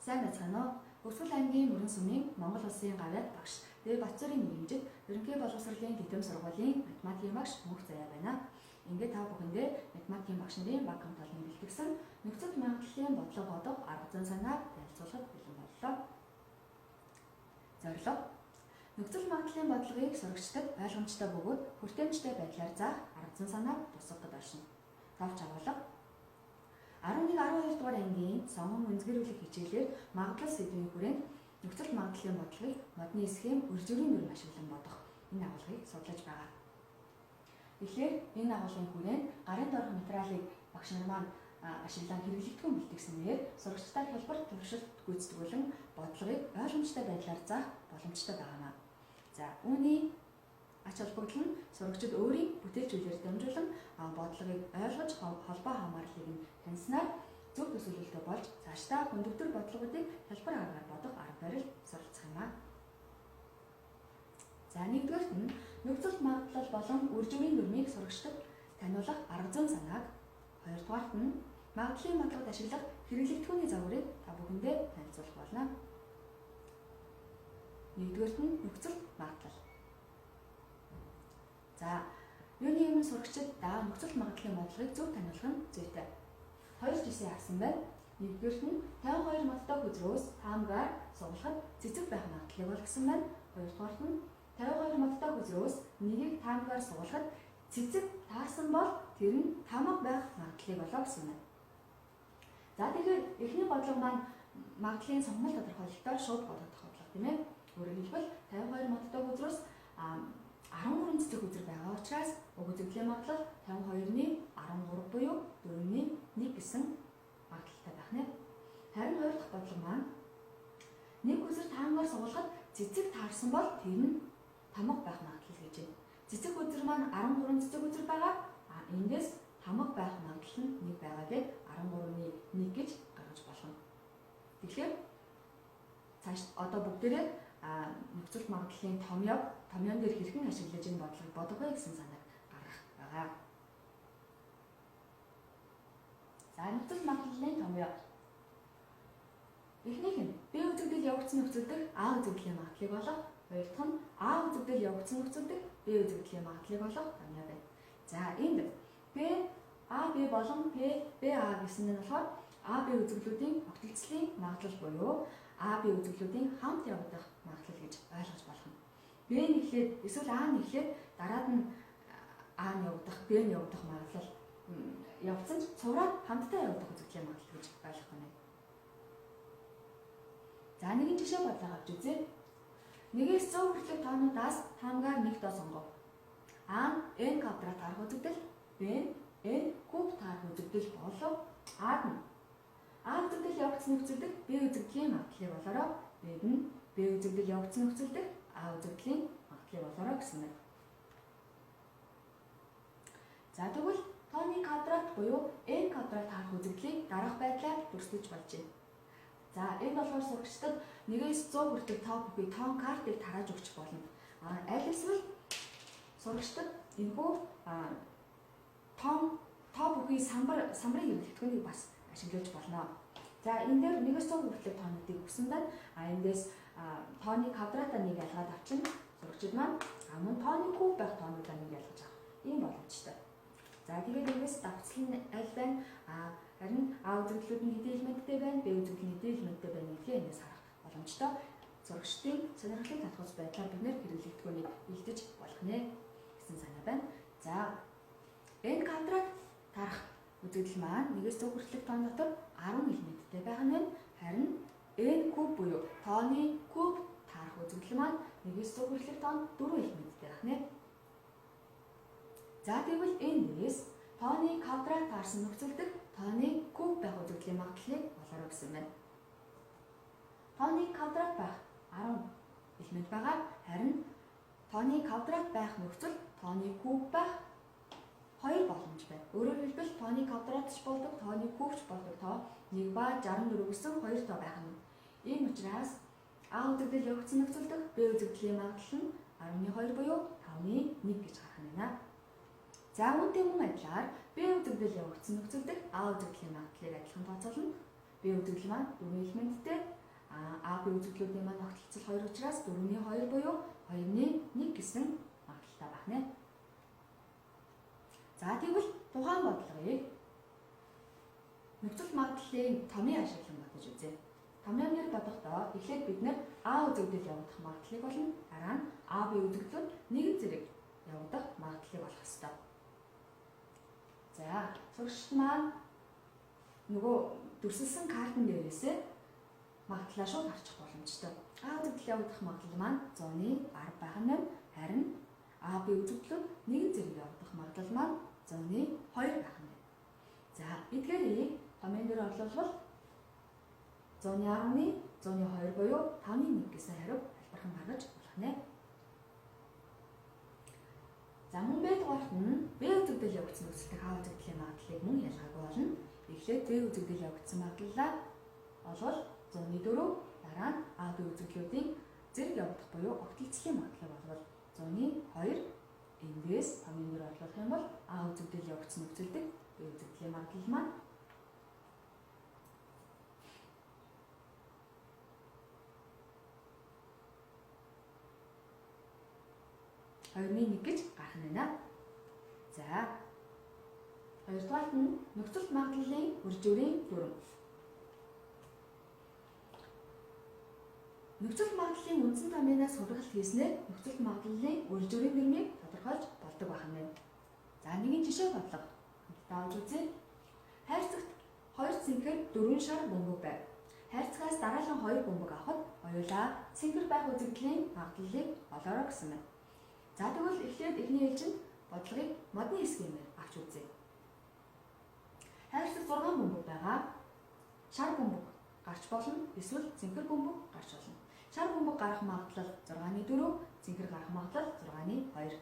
Сайн байцгаана уу? Хөгсгөл аймгийн Мөрөн сүмийн Монгол Улсын гавьяат багш Дэв Батцөрийн нийгэмжит ерөнхий боловсролын тэтим сургуулийн математикийн багш Мөнх Заяа байна. Ингээд та бүхэндээ математикийн багш нарын баг хамт олонны бэлтгэсэн нөхцөл магадлалын бодлого бодох арга зүйн санааг танилцуулахад бэлэн боллоо. Зорилго: нөхцөл магадлалын бодлогыг сурагчдад ойлгомжтой бөгөөд хүртээмжтэй байдлаар заах арга зүйн санааг тусгахад оршино. Товч агуулга: 11 12 дугаар ангийн сонгон үнзгэрүүлэх хичээлээр магадлал сэдвийн хүрээнд нөхцөл магадлалын бодлогыг модны схем үржвэрийн дүрэм ашиглан бодох энэ агуулгыг судлаж байгаа. Тэгэхээр энэ агуулгын хүрээнд гарын доорх материалыг багш нар маань ашиглан хэрэглэгдэхүүн бэлтгэснээр сурагчдад хялбар туршилт гүйцэтгүүлэн бодлогыг ойлгомжтой байдлаар заах боломжтой байгаа юм. За, үүний ач холбогдол нь сурагчид өөрийн бүтээлч үйлээр дамжуулан бодлогыг ойлгож, холбоо хамаарлыг нь таньснаар зөв төсөөлөлтөй болж цаашдаа хүндөвтөр бодлогуудыг хялбар аргаар бодох арга барил суралцах юм аа. За, нэгдүгээрт нь нөхцөл магадлал болон үржвэрийн дүрмийг сурагчдад таниулах арга зүйн санааг, хоёрдугаарт нь магадлалын бодлогод ашиглах хэрэглэгдэхүүний загварыг та бүхэндээ танилцуулах болно. Нэгдүгээрт нь нөхцөл магадлал. За, юуны өмнө сурагчид нөхцөл магадлалын бодлогыг зөв таниулах нь зүйтэй. Хоёр жишээ авсан байна. Нэгдүгээрт нь 52 модтой хөзрөөс таамгаар сугалахад цэцэг байх магадлалыг олгосон байна. Хоёрдугаарт нь 52 модтой хөзрөөс нэгийг таамгаар сугалахад цэцэг таарсан бол тэр нь тамга байх магадлалыг олоо гэсэн байна. За, тэгэхээр эхний бодлого маань магадлалын сонгомол тодорхойлолтоор шууд бодогдох бодлого, тийм ээ. Өөрөөр хэлбэл, 52 модтой хөзрөөс 13 цэцэг хөзөр байгаа учраас уг үзэгдлийн магадлал 52-ны 13 буюу 4-ний 1 гэсэн магадлалтай байх нэ. Харин хоёр дахь бодлого маань нэг хөзөр таамгаар сугалахад цэцэг таарсан бол тэр нь тамга байх магадлал гэж байна. Цэцэг хөзөр маань 13 цэцэг хөзөр байгаа. А эндээс тамга байх магадлал нь 1 байгаа гээд 13-ны 1 гэж гаргаж болно. Тэгэхээр цааш одоо бүгдээрээ нөхцөл магадлалын томьёон дээр хэрхэн ашиглаж энэ бодлогыг бодох вэ гэсэн санааг гаргах байгаа. За, нөхцөл магадлалын томьёо. Эхнийх нь Б үзэгдэл явагдсан нөхцөл дэх А үзэгдлийн магадлалыг олох. Хоёр дахь нь А үзэгдэл явагдсан нөхцөл дэх Б үзэгдлийн магадлалыг олох томьёо байна. За, энд П А Б болон П Б А гэсэн нь болохоор А Б үзэгдлүүдийн огтлцлын магадлал буюу А Б үзэгдлүүдийн хамт явагдах магадлал гэж ойлгож болох нь. Б нь эхлээд эсвэл А нь эхлээд дараад нь А нь явагдах, Б нь явагдах магадлал явагдсан ч цувраад хамтдаа явагдах үзэгдлийн магадлал гэж ойлгох нь. За, нэгэн жишээ бодлого авч үзье. 1-ээс 100 хүртэлх тоонуудаас таамгаар нэг тоо сонгов. А нь n квадрат таарах үзэгдэл, Б нь n куб таарах үзэгдэл болов. А нь А үзэгдэл явагдсан нөхцөл дэх Б үзэгдлийн магадлалыг олоорой. Б нь Б үзэгдэл явагдсан нөхцөл дэх А үзэгдлийн магадлалыг олоорой гэсэн байна. За, тэгвэл тооны квадрат буюу n квадрат таарах үзэгдлийг дараах байдлаар дүрслэж болж байна. За, энэ болохоор сурагчдад 1-ээс 100 хүртэлх тоо бүхий тоон картыг тарааж өгч болно. Аль эсвэл сурагчдад энэхүү тоо бүхий самбарын хэрэглэгдэхүүнийг бас ашиглаж болно. За, энэ дээр 1-ээс 100 хүртэлх тоонуудыг өгсөн байна. А эндээс тооны квадратаа нэг ялгаад авчина. Сурагчид маань мөн тооны куб байх тоонуудаа нэг ялгаж авах ийм боломжтой. За, тэгээд эндээс давхцал нь аль байна? Харин А үзэгдлүүд нь хэдэн элементтэй байна, Б үзэгдэл нь хэдэн элементтэй байна гэдгийг эндээс харах боломжтой. Сурагчдын сонирхлыг татгах байдлаар бид нэр хэрэглэгдэхүүнийг бэлдэж болох нэ гэсэн санаа байна. За, n квадрат тарах үзэгдэл маань 1-ээс 100 хүртэлх тоон дотор 10 элементтэй байх нь байна. Харин n куб буюу тооны куб таарах үзэгдэл маань 1-ээс 100 хүртэлх тоон 4 элементтэй байх нэ. За, тэгвэл эндээс тооны квадрат таарсан нөхцөл дэх тооны куб байх үзэгдлийн магадлалыг олоорой гэсэн байна. Тооны квадрат байх 10 элемент байгаа. Харин тооны квадрат байх нөхцөл тооны куб байх хоёр боломж байна. Өөрөөр хэлбэл, тооны квадрат ч болдог, тооны куб ч болдог тоо 1 ба 64 гэсэн хоёр тоо байх нь. Ийм учраас А үзэгдэл явагдсан нөхцөл дэх Б үзэгдлийн магадлал нь 10-2 буюу 5-1 гэж гарах нь байна. За, үүнтэй мөн адилаар Б үзэгдэл явагдсан нөхцөл дэх А үзэгдлийн магадлалыг адилхан тооцоолно. Б үзэгдэл маань 4 элементтэй. А Б үзэгдлүүдийн маань огтлцол 2 учраас 4-ний 2 буюу 2-ны 1 гэсэн магадлалтай байх нэ. За тэгвэл тухайн бодлогыг нөхцөл магадлалын томьёо ашиглан бодож үзье. Томьёоноор бодохдоо эхлээд бид нэр А үзэгдэл явагдах магадлалыг болно. Дараа нь А Б үзэгдлүүд нэгэн зэрэг явагдах магадлалыг олох ёстой. За, сурагчид маань нөгөө дүрсэлсэн картн дээрээсээ магадлалаа шууд харчих боломжтой. А үзэгдэл явагдах магадлал маань 100-ны 10 байх нь байна. Харин А Б үзэгдлүүд нэгэн зэрэг явагдах магадлал маань 100-ны 2 байх нь байна. За, эдгээрийг томьёон дээр орлуулбал 100-ны 10-ны 100-ны 2 буюу 5-ны 1 гэсэн хариу хялбархан гаргаж болох нэ. За мөн Б дугаарт нь Б үзэгдэл явагдсан нөхцөлтэй А үзэгдлийн магадлалыг мөн ялгаагүй болно. Эхлээд Б үзэгдэл явагдсан магадлалаа олвол 100-ны 4, дараа нь А Б үзэгдлүүдийн зэрэг явагдах буюу огтлцлын магадлалыг олвол 100-ны 2, эндээс томьёон дээр орлуулах юм бол А үзэгдэл явагдсан нөхцөлдөг Б үзэгдлийн магадлал маань 2-ны 1 гэж гарах нь байна. За, хоёрдугаарт нь нөхцөлт магадлалын үржүүрийн дүрэм. Нөхцөлт магадлалын үндсэн томьёоноос хувиргалт хийснээр нөхцөлт магадлалын үржүүрийн дүрмийг тодорхойлж болдог байх нь байна. За, нэгэн жишээ бодлого хамтдаа авч үзье. Хайрцагт 2 цэнхэр 4 шар бөмбөг байв. Хайрцагаас дараалан 2 бөмбөг авахад хоёулаа цэнхэр байх үзэгдлийн магадлалыг олоорой гэсэн байна. За тэгвэл эхлээд эхний ээлжинд бодлогыг модны схемээр авч үзье. Хайрцаг 6 бөмбөг байгаа. Шар бөмбөг гарч болно, эсвэл цэнхэр бөмбөг гарч болно. Шар бөмбөг гарах магадлал 6-ны 4, цэнхэр гарах магадлал 6-ны 2.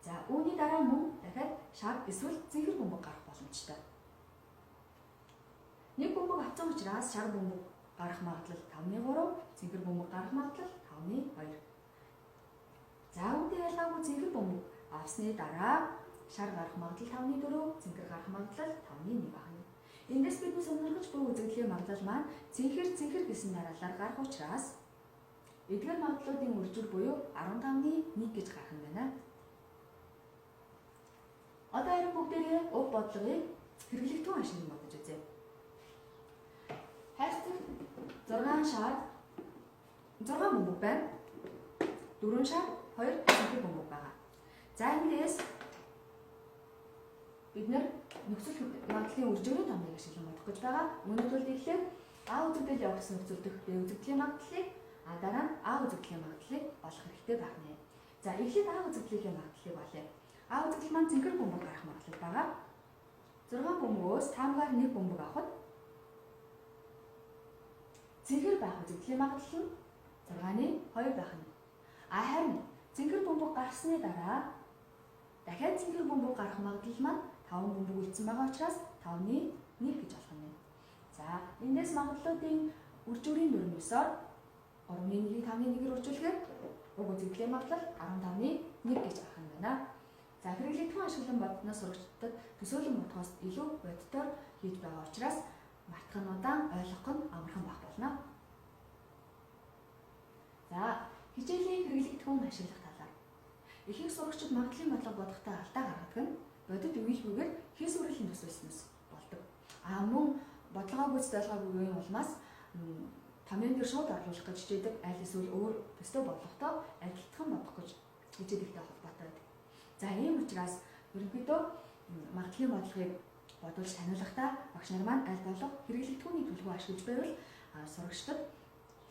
За үүний дараа мөн дахиад шар эсвэл цэнхэр бөмбөг гарах боломжтой. Нэг бөмбөг авсан учраас шар бөмбөг гарах магадлал 5-ны 3, цэнхэр бөмбөг гарах магадлал 5-ны 2. За үүнтэй ялгаагүй цэнхэр бөмбөг авсны дараа шар гарах магадлал 5-ны 4, цэнхэр гарах магадлал 5-ны 1 байна. Эндээс бидний сонирхож буй үзэгдлийн магадлал маань цэнхэр цэнхэр гэсэн дараалалаар гарах учраас эдгээр магадлалуудын үржүүр буюу 15-ны 1 гэж гарах нь байна. Одоо харин бүгдээрээ уг бодлогыг хэрэглэгдэхүүн ашиглан бодож үзье. Хайрцаг 6 шар 6 бөмбөг байна. 4 шар 2 цэнхэр бөмбөг байгаа. За эндээс бид нэр нөхцөл магадлалын үржүүрийн томьёог ашиглан бодох гэж байгаа. Үүний тулд эхлээд А үзэгдэл явагдсан нөхцөл дэх Б үзэгдлийн магадлалыг, дараа нь А үзэгдлийн магадлалыг олох хэрэгтэй байх нэ. За эхлээд А үзэгдлийн магадлалыг олъё. А үзэгдэл маань цэнхэр бөмбөг гарах магадлал байгаа. 6 бөмбөгөөс таамгаар 1 бөмбөг авахад цэнхэр байх үзэгдлийн магадлал нь 6-ны 2 байх нь. А харин цэнхэр бөмбөг гарсны дараа дахиад цэнхэр бөмбөг гарах магадлал маань 5 бөмбөг үлдсэн байгаа учраас 5-ны 1 гэж болох нь. За эндээс магадлалуудын үржүүрийн дүрэм 9-оор 3-ны 1-ийг 5-ны 1-ээр үржүүлэхээр уг үзэгдлийн магадлал 15-ны 1 гэж гарах нь байна. За хэрэглэгдэхүүн ашиглан бодсноос сурагчдад төсөөлөн бодохоос илүү бодитоор хийж байгаа учраас мартах нь удаан, ойлгох нь амархан байх болно. За хичээлийн хэрэглэгдэхүүн ашиглах талаар. Ихэнх сурагчид магадлалын бодлого бодохдоо алдаа гаргадаг нь бодит үеийнхүүгээр хийсвэрлэлийн төсөөлснөөс болдог. А мөн бодлогоо гүйцэд ойлгоогүйн улмаас томьёон дээр шууд орлуулах гэж хичээдэг, аль эсвэл өөр төстэй бодлоготой адилтхан бодох гэж хичээдэгтэй холбоотой байдаг. За ийм учраас ерөнхийдөө магадлалын бодлогыг бодуулж таниулахдаа багш нар маань аль болох хэрэглэгдэхүүний түлхүү ашиглаж байвал сурагчдад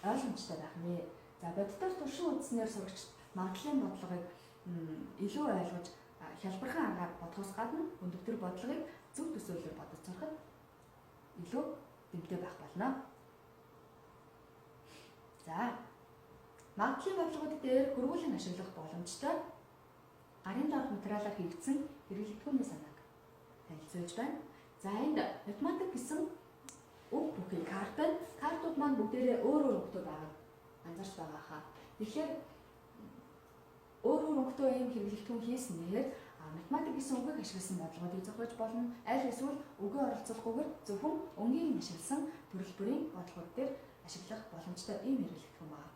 ойлгомжтой байх нэ. За бодитоор туршин үзснээр сурагчид магадлалын бодлогыг илүү ойлгож хялбархан аргаар бодохоос гадна өндөг бодлогыг зөв төсөөллөөр бодож сурахад илүү дэмтэй байх болно. За магадлалын бодлогууд дээр хөрвүүлэн ашиглах боломжтой гарын доорх материалаар хийгдсэн хэрэглэгдэхүүний санааг танилцуулж байна. За энд математик гэсэн үг бүхий карт байна. Картууд маань бүгдээрээ өөр өөр өнгөтэй байгааг анзаарч байгаа хаа. Тэгэхээр өөр өөр өнгөтэй ийм хэрэглэгдэхүүн хийснээр Математик гэсэн үгийг ашигласан бодлогоодыг зохиож болно. Аль эсвэл үгээ оролцуулахгүйгээр зөвхөн өнгийг ашигласан төрөл бүрийн бодлогууд дээр ашиглах боломжтой ийм хэрэглэгдэхүүн байна.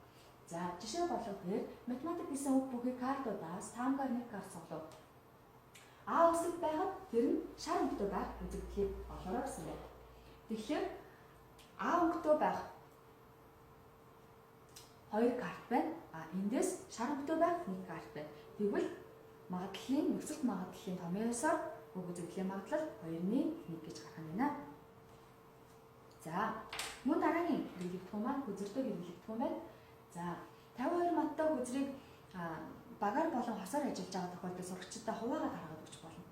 За, жишээ бодлого дээр математик гэсэн үг бүхий картуудаас таамгаар нэг карт соглов. А үсэг байхад тэр нь шар өнгөтэй байх үзэгдлийг олоорой гэсэн байна. Тэгэхээр А өнгөтэй байх 2 карт байна. А эндээс шар өнгөтэй байх 1 карт байна. Тэгвэл магадлалын нөхцөлт магадлалын томьёосоор уг үзэгдлийн магадлал 2-ны 1 гэж гарах нь байна. За, мөн дараагийн хэрэглэгдэхүүн маань хөзөртөө хэрэглэгдэхүүн байна. За, 52 модтой хөзрийг багаар болон хосоор ажиллаж байгаа тохиолдолд сурагчдаа хуваагаад харгаад өгч болно.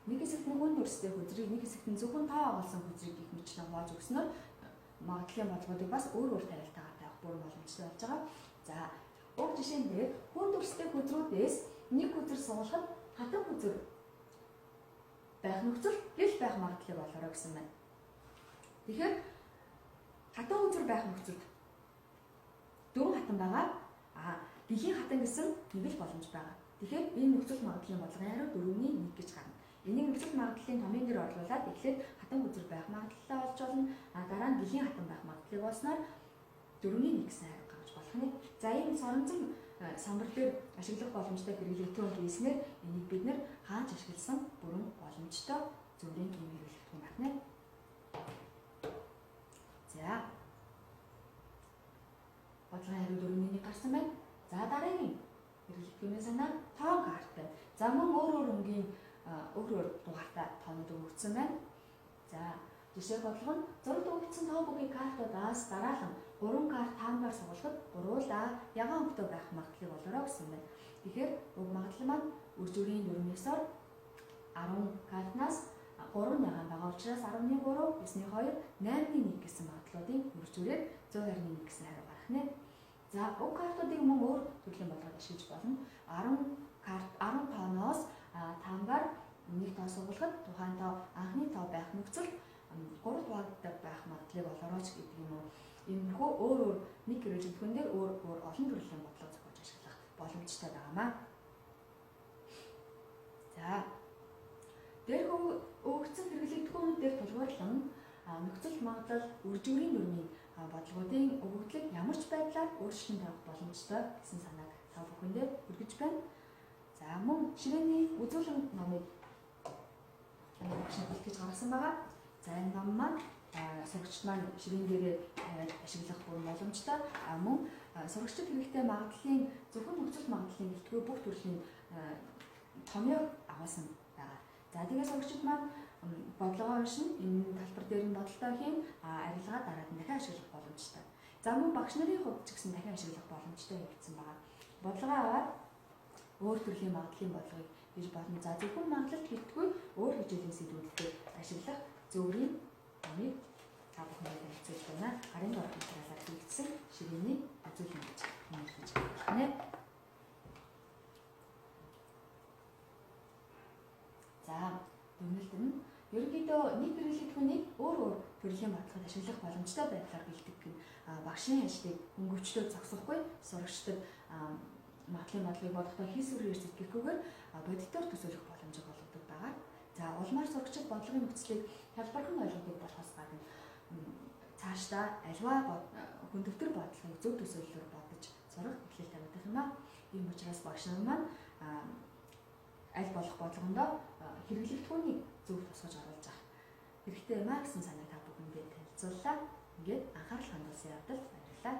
Нэг хэсэгт нь хүн дүрстэй хөзрийг, нэг хэсэгт нь зөвхөн тоо агуулсан хөзрийг гэх мэтчлэн хувааж өгснөөр магадлалын бодлогоодыг бас өөр өөр тариалтайгаар тавих бүрэн боломжтой болж байгаа. За, уг жишээн дээр хүн дүрстэй хөзрүүдээс нэг хөзөр суулгахад хатан хөзөр байх нөхцөл гэл байх магадлалыг олоорой гэсэн байна. Тэгэхээр хатан хөзөр байх нөхцөлд 4 хатан байгаа. А гэлийн хатан гэсэн нэг л боломж байгаа. Тэгэхээр энэ нөхцөл магадлалын бодлогын хариу 4-ний 1 гэж гарна. Энийг нөхцөл магадлалын томьёон дээр орлуулад эхлээд хатан хөзөр байх магадлалаа олж олно. А дараа нь гэлийн хатан байх магадлалыг олсноор 4-ний 1 гэсэн хариу гаргаж болох нь. За, ийм соронзон самбар дээр ашиглах боломжтой хэрэглэгдэхүүн хийснээр энийг бид нэр хааж ашигласан бүрэн боломжтой зөврийн ийм хэрэглэгдэхүүн байна. За, бодлогын хариу 4-ний 1 гарсан байна. За, дараагийн хэрэглэгдэхүүний санаа тоон карт байна. За, мөн өөр өөр өнгийн өөр өөр дугаартай тоонууд өгөгдсөн байна. За, жишээ бодлого нь зурагт өгөгдсөн тоо бүхий картуудаас дараалан 3 карт таамгаар сугалахад гуруулаа ягаан өнгөтэй байх магадлалыг олоорой гэсэн байна. Тэгэхээр уг магадлал маань үржүүрийн 4-р 10 картнаас 3 ягаан байгаа учраас 10-ны 3, 9-ны 2, 8-ны 1 гэсэн магадлалуудын үржүүрээр 121 гэсэн хариу гарах нэ. За, уг картуудыг мөн өөр төрлийн бодлогод ашиглаж болно. 10 карт 10 тооноос таамгаар нэг тоо сугалахад тухайн тоо анхны тоо байх нөхцөлд 3 дугаартай байх магадлалыг олоорой ч гэдэг юм уу. Иймэрхүү өөр өөр нэг хэрэглэгдэхүүн дээр өөр өөр олон төрлийн бодлого зохиож ашиглах боломжтой байгаамаа. За, дээрх өгөгдсөн хэрэглэгдэхүүнүүд дээр тулгуурлан нөхцөл магадлал үржүүрийн дүрмийн бодлогоодын өгөгдлийг ямар ч байдлаар өөрчлөн тавих боломжтой гэсэн санааг та бүхэндээ хүргэж байна. За, мөн ширээний үзүүлэн номыг багш нар бэлтгэж гаргасан байгаа. За, энэ ном маань сурагчид маань ширээн дээрээ тавиад ашиглах бүрэн боломжтой. А мөн сурагчид хэрэгтэй магадлалын зөвхөн нөхцөл магадлалын гэлтгүй бүх төрлийн томьёог агуулсан байгаа. За, тэгээ сурагчид маань бодлогоо уншина, энэ талбар дээр нь бодолтой хийн, арилгаа дараад нь дахин ашиглах боломжтой. За, мөн багш нарын хувьд ч гэсэн дахин ашиглах боломжтой хийгдсэн байгаа. Бодлогоо аваад өөр төрлийн магадлалын бодлогыг хийж болно. За, зөвхөн магадлалт гэлтгүй өөр хичээлийн сэдвүүдтэй ашиглах зөврийн номыг та бүхэндээ танилцуулж байна. Гарын дорх материалаар хийгдсэн ширээний үзүүлэн гэж нэрчилж байна. За, дүгнэлт нь ерөнхийдөө нэг хэрэглэгдэхүүнийг өөр өөр төрлийн бодлогод ашиглах боломжтой байдлаар бэлтгэх нь багшийн ажлыг хөнгөвчлөө зогсохгүй сурагчдад магадлалын бодлогыг бодохдоо хийсвэрээр сэтгэхгүйгээр бодитоор төсөөлөх боломжийг олгодог байгаа. За, улмаар сурагчид бодлогын нөхцөлийг хялбархан ойлгодог болохоос гадна цаашдаа альва хүндөвтөр бодлогыг зөв төсөөллөөр бодож сурах эхлэл тавигдах юм аа. Ийм учраас багш нар маань аль болох бодлогондоо хэрэглэгдэхүүнийг зөв тусгаж оруулж авах хэрэгтэй юм аа гэсэн санааг та бүхэндээ танилцууллаа. Ингээд анхаарал хандуулсан явдалд баярлалаа.